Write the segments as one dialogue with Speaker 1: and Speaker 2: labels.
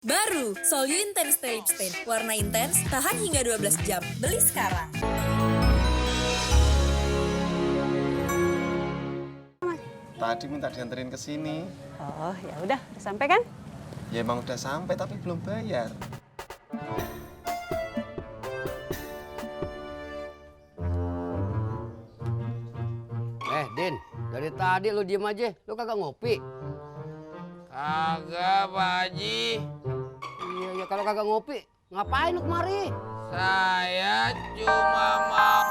Speaker 1: Baru, Solyu Intense Lip Stain. Warna intens, tahan hingga 12 jam. Beli sekarang.
Speaker 2: Tadi minta dianterin ke sini.
Speaker 3: Oh, ya udah sampai kan?
Speaker 2: Ya emang udah sampai tapi belum bayar.
Speaker 4: Din, dari tadi lu diem aja, lu kagak ngopi?
Speaker 5: Kagak, Pak Haji.
Speaker 4: Iya, kalau kagak ngopi, ngapain lu kemari?
Speaker 5: Saya cuma mau...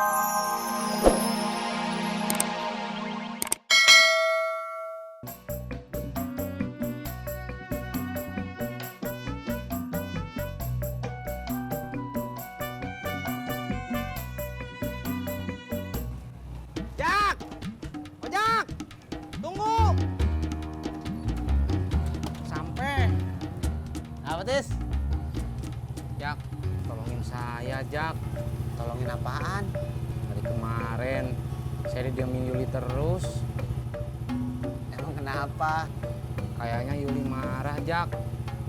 Speaker 6: Jak! Ojak! Tunggu! Sampai. Apa, Tis?
Speaker 5: Jak, tolongin saya, Jak.
Speaker 6: Tolongin apaan?
Speaker 5: Dari kemarin, saya didiemin Yuli terus.
Speaker 6: Emang kenapa?
Speaker 5: Kayaknya Yuli marah, Jak.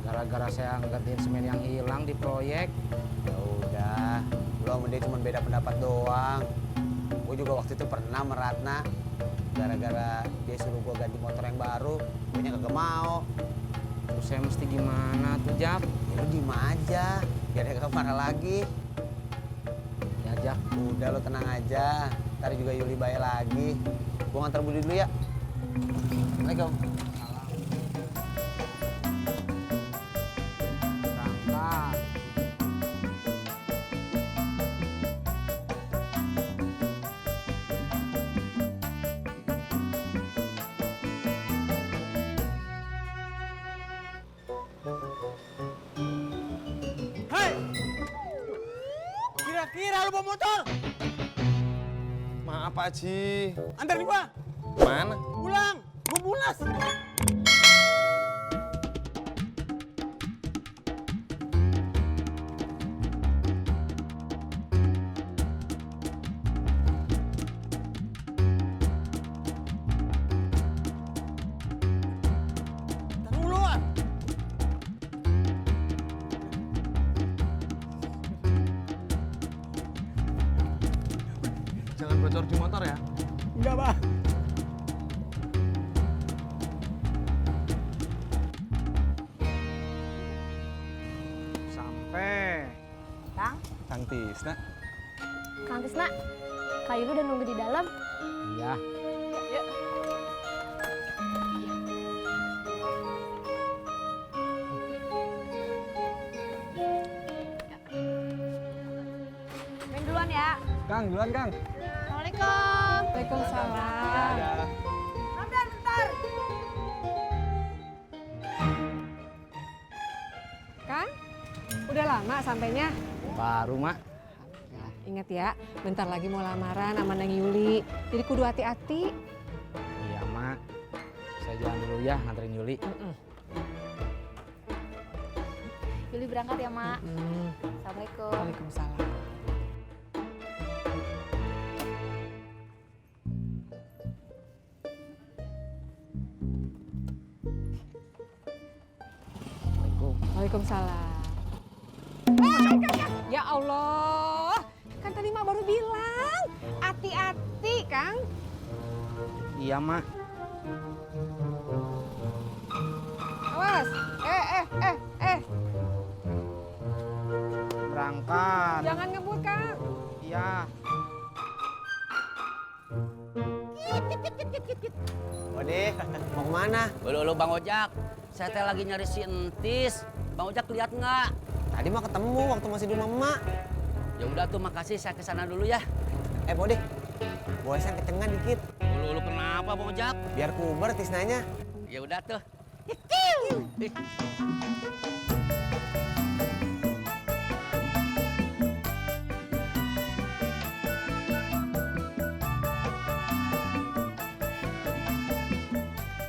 Speaker 5: Gara-gara saya ngertiin semen yang hilang di proyek.
Speaker 6: Ya udah, lu sama dia cuma beda pendapat doang. Gue juga waktu itu pernah meratna. Gara-gara dia suruh gue ganti motor yang baru, gue nya kagak mau.
Speaker 5: Terus saya mesti gimana tuh, Jak?
Speaker 6: Ya lu diem aja, biar dia kagak marah lagi.
Speaker 5: Ya, Jak.
Speaker 6: Udah lu tenang aja, ntar juga Yuli bayar lagi. Gue nganter Budi dulu ya. Assalamualaikum.
Speaker 5: Berangkat.
Speaker 6: Hei! Kira-kira lu bawa motor?
Speaker 2: Maaf Pak Haji.
Speaker 6: Anterin gua.
Speaker 2: Mana?
Speaker 6: Pulang. Gua mulas. Ntar dulu ah.
Speaker 2: Jangan bocor di motor ya.
Speaker 6: Enggak, Pak.
Speaker 2: Sampai.
Speaker 7: Kang,
Speaker 2: Kang Tisna.
Speaker 7: Kang Tisna, Kak Yuli udah nunggu di dalam.
Speaker 5: Iya.
Speaker 7: Yuk. Main duluan ya.
Speaker 2: Kang, duluan Kang.
Speaker 7: Assalamualaikum.
Speaker 3: Waalaikumsalam.
Speaker 7: Ramdan, bentar.
Speaker 3: Kang, udah lama sampainya?
Speaker 5: Baru, Mak.
Speaker 3: Ingat ya, bentar lagi mau lamaran sama Neng Yuli. Jadi kudu hati-hati.
Speaker 5: Iya, Mak. Saya jalan dulu ya, nganterin Yuli.
Speaker 7: Yuli berangkat ya, Mak.
Speaker 3: Hmm,
Speaker 7: Assalamualaikum.
Speaker 3: Waalaikumsalam.
Speaker 5: Assalamualaikum.
Speaker 3: Waalaikumsalam. Ya Allah, kan tadi Mak baru bilang. Hati-hati, Kang.
Speaker 5: Iya, Mak.
Speaker 3: Awas.
Speaker 5: Berangkat.
Speaker 3: Jangan ngebut, Kang.
Speaker 5: Iya.
Speaker 6: Ode, mau kemana?
Speaker 4: Lu Bang Ojak, saya teh lagi nyari si Entis. Bang Ojak lihat nggak?
Speaker 6: Tadi mah ketemu waktu masih di rumah emak.
Speaker 4: Ya udah tuh, makasih, saya kesana dulu ya.
Speaker 6: Bode, goyang kecengan dikit.
Speaker 4: Lu kenapa Bang Ojak?
Speaker 6: Biar kuber tisnanya.
Speaker 4: Ya udah tuh.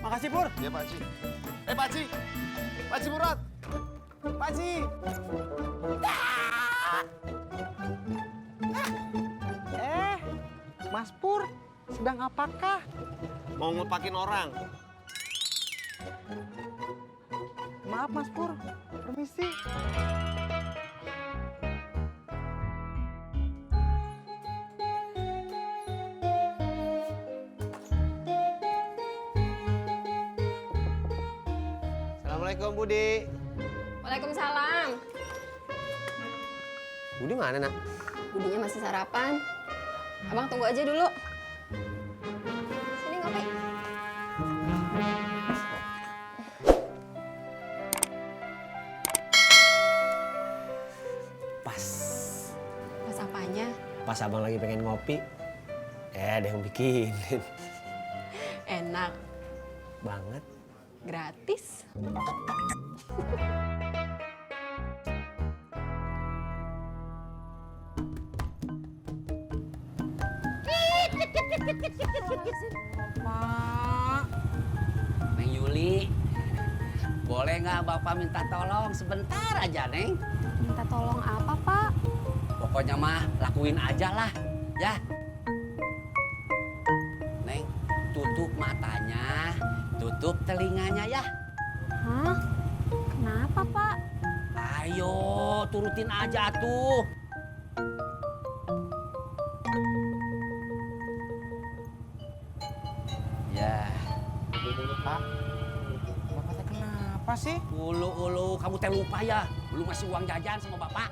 Speaker 6: Makasih, Pur.
Speaker 2: Iya Pak Haji. Pak Haji. Pak Haji Murad.
Speaker 6: Pak Haji.
Speaker 8: Mas Pur, sedang apakah?
Speaker 2: Mau ngelupakin orang. Maaf Mas Pur, permisi.
Speaker 6: Assalamualaikum Budi.
Speaker 7: Waalaikumsalam.
Speaker 6: Budi mana nak?
Speaker 7: Budinya masih sarapan. Abang tunggu aja dulu. Sini ngopi.
Speaker 6: Pas.
Speaker 3: Pas apanya?
Speaker 6: Pas abang lagi pengen ngopi. Ada yang bikinin.
Speaker 3: Enak,
Speaker 6: Banget.
Speaker 3: gratis.
Speaker 4: Pak. Neng Yuli, boleh nggak Bapak minta tolong sebentar aja, Neng?
Speaker 7: Minta tolong apa, Pak?
Speaker 4: Pokoknya mah lakuin aja lah, ya. Neng, tutup matanya, tutup telinganya ya.
Speaker 7: Hah? Kenapa, Pak?
Speaker 4: Ayo, turutin aja tuh. Ya,
Speaker 5: Pak, Bapak teh kenapa sih?
Speaker 4: ulu, kamu teh lupa ya. Belum ngasih uang jajan sama Bapak.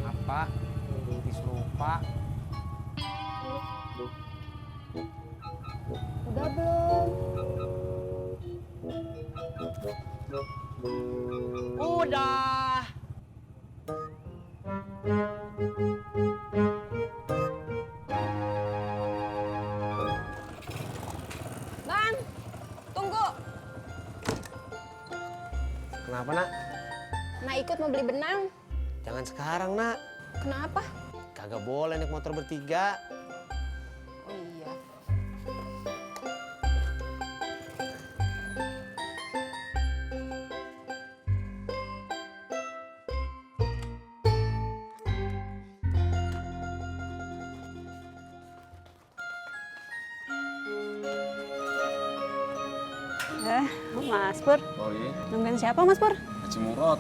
Speaker 5: Apa? Tis lupa.
Speaker 7: Udah belum?
Speaker 4: Udah.
Speaker 7: Bang, tunggu.
Speaker 6: Kenapa nak?
Speaker 7: Nah ikut mau beli benang.
Speaker 6: Jangan sekarang nak.
Speaker 7: Kenapa?
Speaker 6: Kagak boleh naik motor bertiga.
Speaker 7: Oh iya.
Speaker 8: Mas Pur,
Speaker 2: Oh iya,
Speaker 8: nungguin siapa Mas Pur?
Speaker 2: Haji Murad.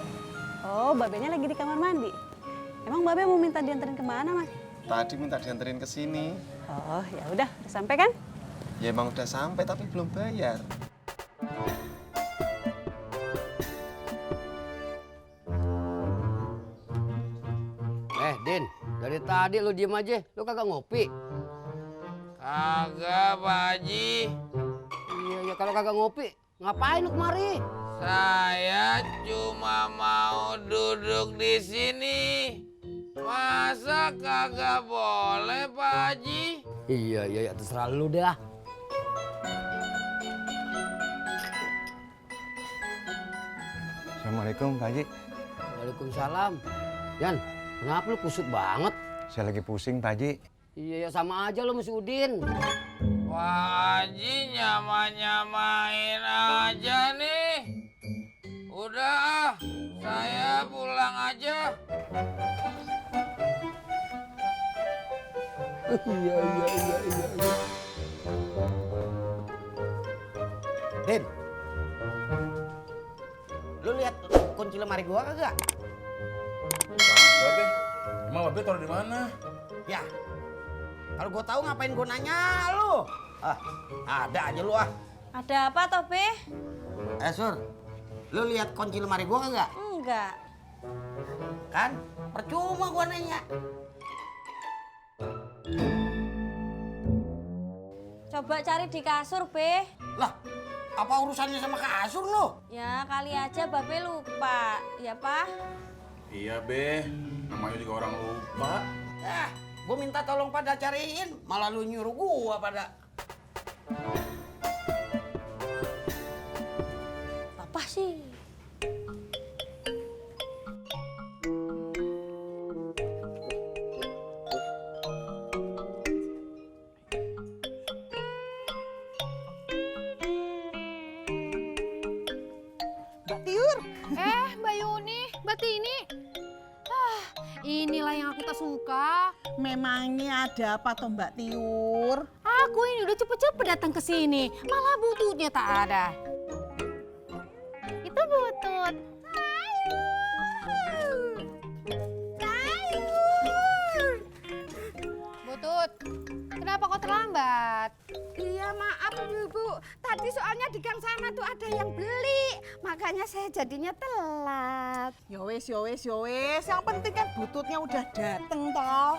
Speaker 8: Oh, babenya lagi di kamar mandi. Emang babe mau minta dianterin kemana Mas?
Speaker 2: Tadi minta dianterin ke sini.
Speaker 8: Oh, ya udah sampai kan?
Speaker 2: Ya emang udah sampai tapi belum bayar.
Speaker 4: Din, dari tadi lu diem aja, lu kagak ngopi?
Speaker 5: Kagak, Pak Haji.
Speaker 4: Iya, kalau kagak ngopi, ngapain lu kemari?
Speaker 5: Saya cuma mau duduk di sini. Masa kagak boleh, Pak Haji?
Speaker 4: Iya, terserah lu deh lah.
Speaker 2: Assalamualaikum Pak Haji.
Speaker 4: Waalaikumsalam. Yan, kenapa lu kusut banget?
Speaker 2: Saya lagi pusing Pak Haji.
Speaker 4: Iya, sama aja lu mesti Udin.
Speaker 5: Pak Haji nyama-nyamain aja nih. Udah, saya pulang aja.
Speaker 4: Iya.
Speaker 6: Din, lu lihat kunci lemari gua kagak?
Speaker 9: Babe, emang Babe taruh di mana?
Speaker 6: Ya, kalau gua tahu ngapain gua nanya lu? Ada aja lu ah.
Speaker 8: Ada apa toh, Be?
Speaker 6: Sur, lu lihat kunci lemari gua kagak?
Speaker 8: Enggak.
Speaker 6: Kan, percuma gua nanya.
Speaker 8: Coba cari di kasur, Be.
Speaker 6: Lah, apa urusannya sama kasur lu?
Speaker 8: Ya, kali aja Babe lupa. Ya, Pak?
Speaker 9: Iya, Be. Namanya juga orang lupa.
Speaker 6: Gua minta tolong pada cariin, malah lu nyuruh gua pada.
Speaker 8: Apa sih?
Speaker 3: Mbak Tiur.
Speaker 10: Mbak Yuni, Mbak Tini. Inilah yang aku tak suka.
Speaker 3: Memangnya ada apa toh Mbak Tiur?
Speaker 10: Aku ini udah cepet-cepet datang ke sini, malah bututnya tak ada. Itu Butut, kenapa kok terlambat?
Speaker 11: Iya maaf ibu, tadi soalnya di gang sana tuh ada yang beli, makanya saya jadinya telat.
Speaker 8: Ya wes, yang penting kan bututnya udah dateng toh.